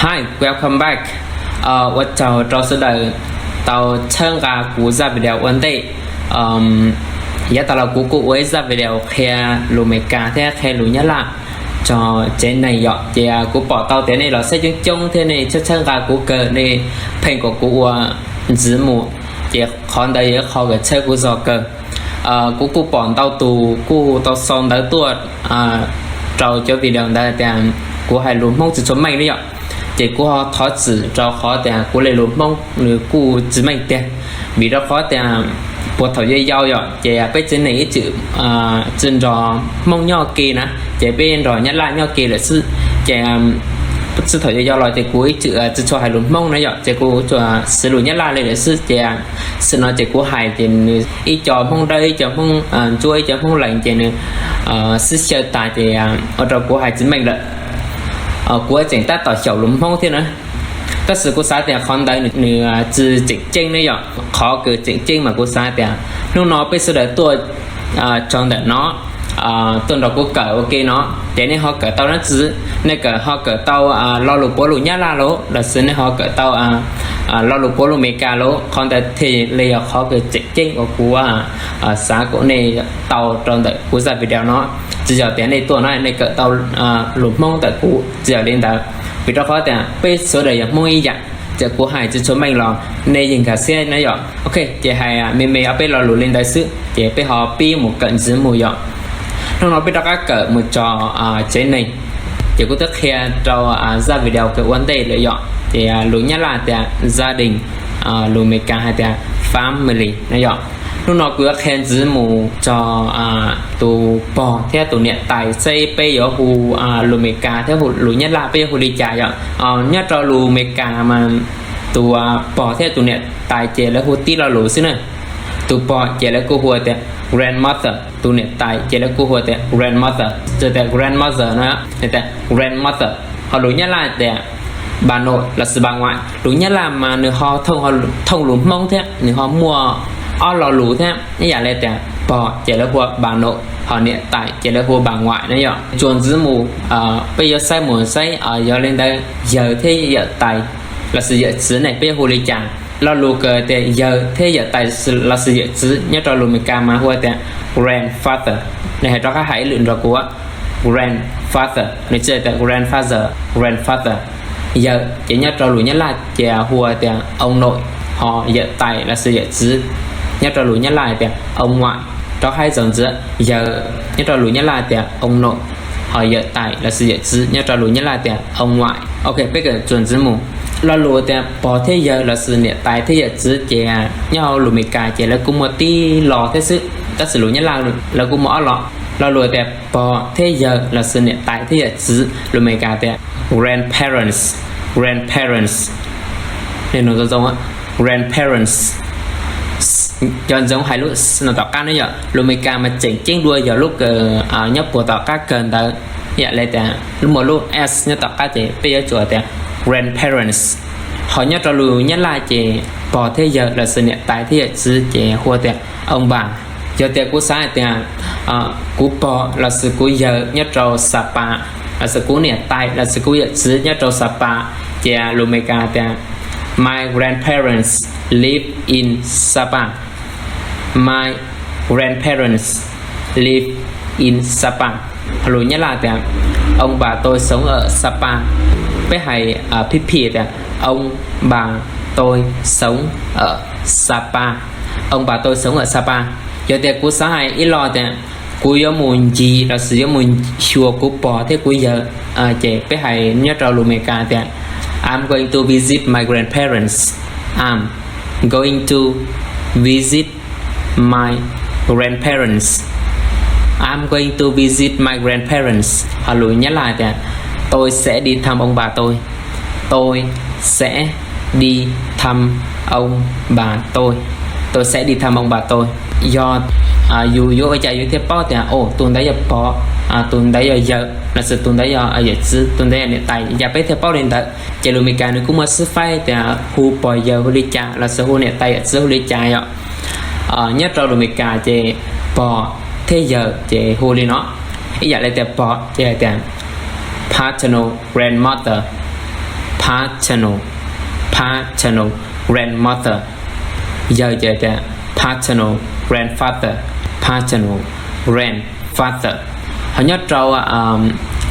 Hi, welcome back. Ua tsaug rau sawv daws tau txhawb nqa kuv zaj video ua ntej. Yav tas los kuv kuj ua ib zaj video qhia lus Amelikas thiab qhia lus Nyab Laj tso tsev neeg yom. Ces kuv pom tau tias nej los saib coob coob thiab nej txhawb txhawb nqa kuv kawg, nej pheej kom kuv ua ntxiv mus, ces qhov ntawd yog ib qho kawg txhawb kuv zog kawg. Kuv kuj pom ntau tus kuj tau sau ntawv tuaj rau cov video ntawd tias kuv hais lus Hmoob tsis tshua meej li yom. Ces kuv ho thov txim rau qhov tias kuv li lus Hmoob nws kuj tsis meej tiag, vim rau qhov tias puag thaum yau yau yom, ces peb tsev neeg ib txwm tsis nrog Hmoob nyob ke na, ces peb nrog Nyab Laj nyob ke lawm xwb. Ces txij thaum yau yau los ces kuv ib txwm tsis tshua hais lus Hmoob na yom, ces kuv tsuas siv lus Nyab Laj li lawm xwb. Ces tam sim no ces kuv hais ces nws ib co Hmoob Dawb, ib co Hmoob Ntsuab, ib co Hmoob Lees ces nws xib xyaw tas ces ua rau kuv hais tsis meej lawm. Kuv tseem tab tom xyaum lus Hmoob thiab na. Tab sis kuv xav tias qhov ntawd nws tsis tseem ceeb ne yom. Qhov kws tseem ceeb mas kuv xav tias hnub no peb sawv daws tuaj tsaug ntawm no, tuaj nrog kuv kawm ua ke no, ces nej ho kawm tau dab tsi? Nej kawm, ho kawm tau lo lus puav lus Nyab Laj los, los sis nej ho kawm tau lo lus puav lus Amelikas los? Qhov ntawd thiaj li yog qhov kws tseem ceeb uas kuv xav kom nej tau rau ntawm kuv zaj video no. Tsis yog tias nej tuaj no nej kawm tau lus Hmoob ntawm kuv, tsis yog li ntawd. Vim rau qhov tias peb sawv daws yog Hmoob ib yam, ces kuv hais tsis tshua meej los nej yeej nkag siab na yom. Ok, ces hais me me ob peb lo lus li ntawd xwb ces peb ho pib mus kawm ntxiv mus yom. Hnub no peb rov qab kawm mus tso tsev neeg, ces kuv twb qhia rau zaj video kws ua ntej lawm yom. Ces lus Nyab Laj tias gia đình, lus Amelikas hais tias family na yom. Hnub no kuv yuav qhia ntxiv mus tso tus pog thiab tus niam tais seb peb yuav hu lus Amelikas thiab lus Nyab Laj peb yuav hu li cas yom. Nyob rau lus Amelikas mas tus pog thiab tus niam tais ces lawv hu tib lo lus xwb na. Tus pog ces lawv kuj hu tias grandmother, tus niam tais ces lawv kuj hu tias grandmother, tias grandmother no, tias grandmother. Ho lus Nyab Laj tias bà nội los sis bà ngoại. Lus Nyab Laj mas nws ho thooj lus Hmoob thiab nws ho muaj ob lo lus thiab, ib yam li tias pog ces lawv hu bà nội, ho niam tais ces lawv hu bà ngoại na yom. Tsuas ntxiv mus, peb yuav saib mus saib yog li ntawd yawg thiab yawm tais los sis yawm txiv ne peb yuav hu li cas? Lo lus kws tias yawg thiab yawm tais los sis yawm txiv nyob rau lus Amelikas mas hu tias grandfather. Nej hais rov qab hais ib lwm nrog kuv, grandfather, nws tsis tias grandfather, grandfather. Yawg ces nyob rau lus Nyab Laj ces hu tias ông nội, ho yawm tais los sis yawm txiv nyob rau lus Nyab Laj tias ông ngoại. Rov qab hais txog ntxiv, yawg nyob rau lus Nyab Laj tias ông nội, ho yawm tais los sis yawm txiv nyob rau lus Nyab Laj tias ông ngoại. Ok, peb kawm tsuas ntxiv mus. Lo lus tias pog thiab yawg los sis niam tais thiab yawm txiv ces nyob hauv lus Amelikas ces lawv kuj muaj tib lo thiab xwb, tab sis lus Nyab Laj lawv kuj muaj ob lo. Lo lus tias pog thiab yawg los sis niam tais thiab yawm txiv, lus Amelikas tias grandparents, grandparents. Grandparents. Cov ntxoov hais lub s no tom qab ne yom. Lus Amelikas mas tseem ceeb dua yog lub kws nyob puag tom qab kawg ntawd, ib yam li tias lub muaj lub s nyob tom qab ces peb yuav tsum tias grandparents. Ho nyob rau lus Nyab Laj ces pog thiab yawg los sis niam tais thiab yawm txiv ces hu tias ông bà. Yog tias kuv xav hais tias kuv pog los sis kuv yawg nyob rau Sapa, los sis kuv niam tais los sis kuv yawm txiv nyob rau Sapa, ces lus Amelikas tias my grandparents live in Sapa. My grandparents live in Sapa. Lus Nyab Laj tias ông bà tôi sống ở Sapa. Peb hais phij phij tias ông bà tôi sống ở Sapa. Ông bà tôi sống ở Sapa. Yog tias kuv xav hais ib lo tias kuv yuav mus ncig los sis yuav mus xyuas kuv pog thiab kuv yawg, ces peb hais nyob rau lus Amelikas tias I'm going to visit my grandparents. I'm going to visit my grandparents. I'm going to visit my grandparents. Ho lus Nyab Laj tias tôi sẽ đi thăm ông bà tôi. Tôi sẽ đi thăm ông bà tôi. Tôi sẽ đi thăm ông bà tôi. Yog yus yuav ua cas yus thiaj paub tias tus ntawd yog pog, tus ntawd yog yawg, los sis tus ntawd yog yawm txiv, tus ntawd yog niam tais, cas peb thiaj paub li ntawd. Ces lus Amelikas nws kuj muaj xib faib tias hu pog yawg hu li cas los sis hu niam tais yawm txiv hu li cas yom. Nyob rau lus Amelikas ces pog thiab yawg ces hu li no, ib yam li tias pog ces hais tias paternal grandmother, paternal, paternal grandmother. Yawg ces tias paternal grandfather, paternal grandfather. Ho nyob rau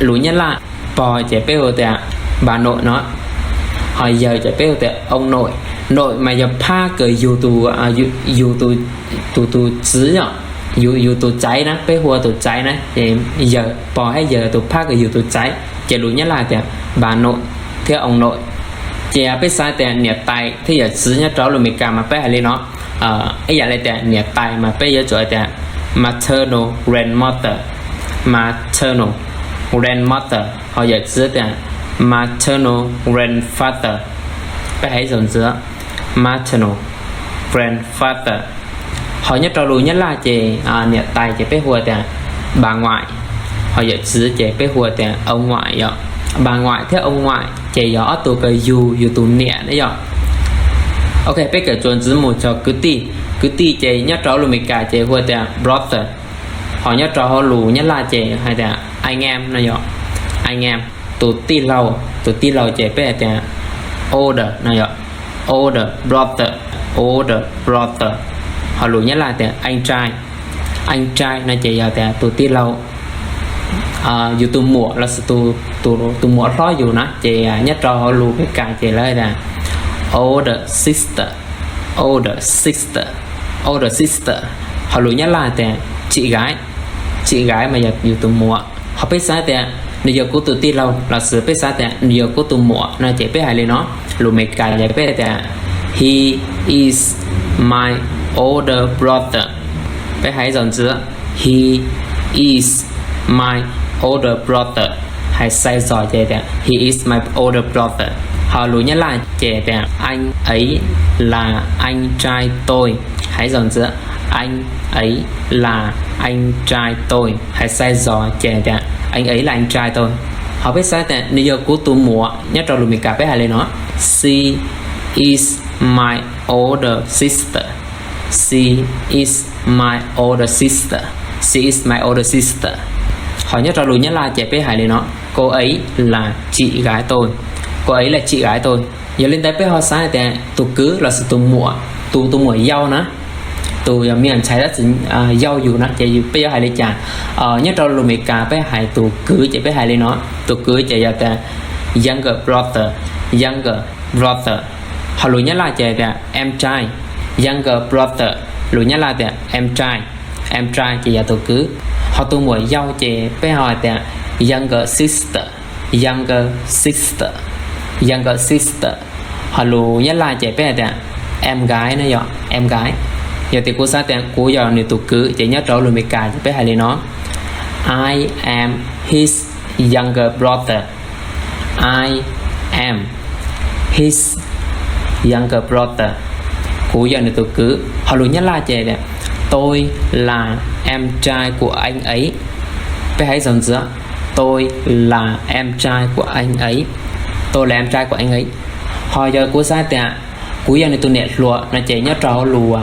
lus Nyab Laj, pog ces peb hu tias bà nội no, ho yawg ces peb hu tias ông nội. Nội mas yog phab kws yug tus, yug tus, tus, tus txiv os, yug, yug tus txaiv na, peb hu ua tus txaiv na ces yawg, pog thiab yawg tus phab kws yug tus txaiv ces lus Nyab Laj tias bà nội thiab ông nội. Ces peb xav tias niam tais thiab yawm txiv nyob rau lus Amelikas mas peb hais li no, ib yam li tias niam tais mas peb yuav tsum hais tias maternal grandmother, maternal grandmother, ho yawm txiv tias maternal grandfather. Peb hais ib zaug ntxiv, maternal grandfather. Ho nyob rau lus Nyab Laj ces niam tais ces peb hu tias bà ngoại, ho yawm txiv ces peb hu tias ông ngoại yom. Bà ngoại thiab ông ngoại ces yog ob tug kws yug yus tus niam ne yom. Ok, peb kawm txuas ntxiv mus txog kwv tij. Kwv tij ces nyob rau lus Amelikas ces hu tias brother, ho nyob rau hauv lus Nyab Laj ces hais tias anh em no yom, anh em, tus tij laug. Tus tij laug ces peb hais tias older no yom, older brother, older brother. Ho lus Nyab Laj tias anh trai, anh trai no ces yog tias tus tij laug, yus tus muam los sis tus, tus muam hlob yus na ces nyob rau hauv lus Amelikas ces lawv tias older sister, older sister, older sister. Ho lus Nyab Laj tias chị gái, chị gái mas yog yus tus muam. Ho peb xav tias nws yog kuv tus tij laug los sis peb xav tias nws yog kuv tus muam no ces peb hais li no. Lus Amelikas ces peb hais tias he is my older brother. Peb hais ib zaug ntxiv, he is my older brother. Hais sai zog ces tias he is my older brother. Ho lus Nyab Laj ces tias anh ấy là anh trai tôi. Hais ib zaug ntxiv, anh ấy là anh trai tôi. Hais sai zog ces tias anh ấy là anh trai tôi. Ho peb xav tias nws yog kuv tus muam, nyob rau lus Amelikas peb hais li no, she is my older sister. She is my older sister. She is my older sister. Ho nyob rau lus Nyab Laj ces peb hais li no, cô ấy là chị gái tôi. Cô ấy là chị gái tôi. Yog li ntawd peb ho xav tias tus kwv los sis tus muam, tus, tus muam yau na, tus yog me ntxhais tab sis yau yus na ces peb yuav hais li cas? Nyob rau lus Amelikas peb hais tus kwv ces peb hais li no, tus kwv ces yog tias younger brother, younger brother. Ho lus Nyab Laj ces tias em trai, younger brother. Lus Nyab Laj tias em trai, em trai ces yog tus kwv. Ho tus muam yau ces peb ho hais tias younger sister, younger sister, younger sister. Ho lus Nyab Laj ces peb hais tias em gái no yom, em gái. Yog tias kuv xav tias kuv yog nws tus kwv ces nyob rau lus Amelikas ces peb hais li no, I am his younger brother. I am his younger brother. Kuv yog nws tus kwv. Ho lus Nyab Laj ces tôi là em trai của anh ấy. Peb hais ib zaug ntxiv, tôi là em trai của anh ấy. Tôi là em trai của anh ấy. Ho yog kuv xav tias kuv yog nws tus niam hluas no ces nyob rau lus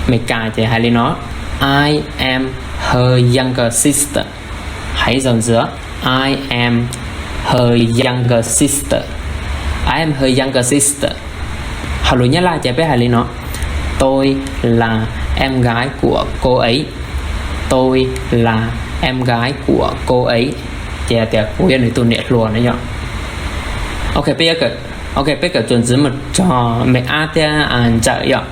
Amelikas ces hais li no, I am her younger sister. Hais ib zaug ntxiv, I am her younger sister. I am her younger sister. Ho lus Nyab Laj ces peb hais li no, tôi là em gái của cô ấy. Tôi là em gái của cô ấy. Ces tias kuv yog nws tus niam hluas na yom. Ok, peb, ok, peb kawm txuas ntxiv mus txog me ab thiab ntxawm yom.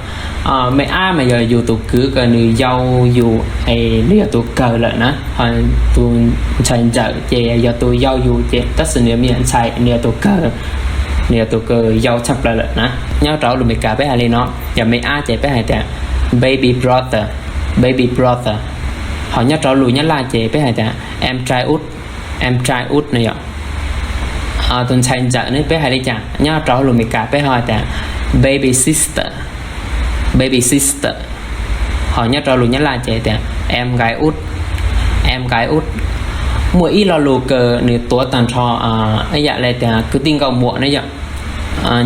Me ab mas yog yus tus kwv kws nws yau yus es nws yog tus kawg lawm na. Ho tus ntxhais ntxawm ces yog tus yau yus ces tab sis nws yog me nyuam ntxhais, nws yog tus kawg, nws yog tus kawg yau tshaj plaws lawm na. Nyob rau lus Amelikas peb hais li no, yog me ab ces peb hais tias baby brother, baby brother. Ho nyob rau lus Nyab Laj ces peb hais tias em trai út, em trai út no yom. Tus ntxhais ntxawm ne peb hais li cas? Nyob rau lus Amelikas peb ho hais tias baby sister, baby sister. Ho nyob rau lus Nyab Laj ces tias em gái út, em gái út. Muaj ib lo lus kws nws tuav tag nrho ib yam li tias kwv tij nkauj muam ne yom.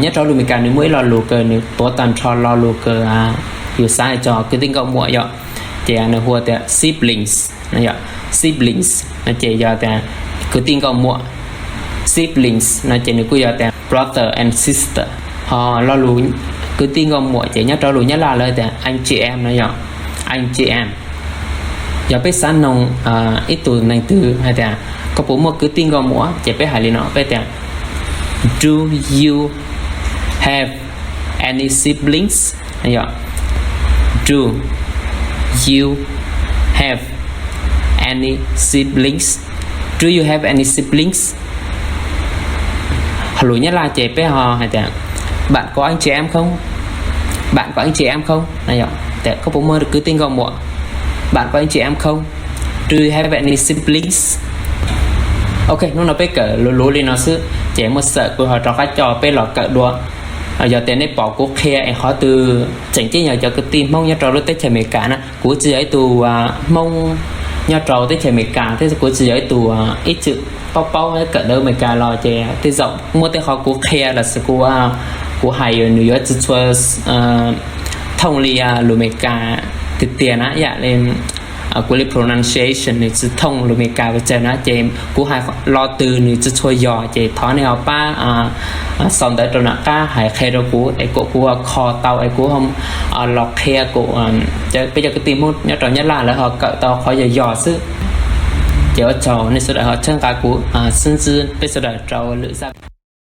Nyob rau lus Amelikas nws muaj ib lo lus kws nws tuav tag nrho lo lus kws yus xav txog kwv tij nkauj muam yom. Ces nws hu tias siblings no yom. Siblings no ces yog tias kwv tij nkauj muam. siblings no ces nws kuj yog tias brother and sister. Ho lo lus kwv tij nkauj muam ces nyob rau lus Nyab Laj lawv tias anh chị em no yog anh chị em. Yog peb xav noog ib tug neeg twg hais tias koj puas muaj kwv tij nkauj muam ces peb hais li no, peb tias do you have any siblings? Yog do you have any siblings? Do you have any siblings? Ho lus Nyab Laj ces peb ho hais tias bạn có anh chị em không? Bạn có anh chị em không? Tias koj puas muaj kwv tij nkauj muam? Bạn có anh chị em không? Do you have any siblings? Ok, hnub no peb kawm luv luv li no xwb ces muaj xav kuv ho rov qab coj peb los kawm dua. Yog tias nej pom kuv qhia es qhov twg tseem ceeb yog cov kwv tij Hmoob nyob rau lub teb chaws Amelikas na, kuv tsis yog ib tug Hmoob nyob rau teb chaws Amelikas thiab kuv tsis yog ib tug ib txwm paub paub kawm ntawv Amelikas los ces tej zaum muaj tej qhov kuv qhia los sis kuv hais nws yuav tsis tshua thooj li lus Amelikas tiag tiag na, yam li kuv li pronunciation nws tsis thooj lus Amelikas pes tsawg na ces kuv hais lo twg nws tsis tshua yog ces thov nej ho pab sau ntawv rau nram qab hais qhia rau kuv es kom kuv kho tau es kuv los qhia kuv peb cov kwv tij Hmoob nyob rau Nyab Laj lawv ho kawm tau qhov yog yog xwb. Ces ua tsaug nej sawv daws ho txhawb nqa kuv, xib ntsib peb sawv daws rau lwm zaj.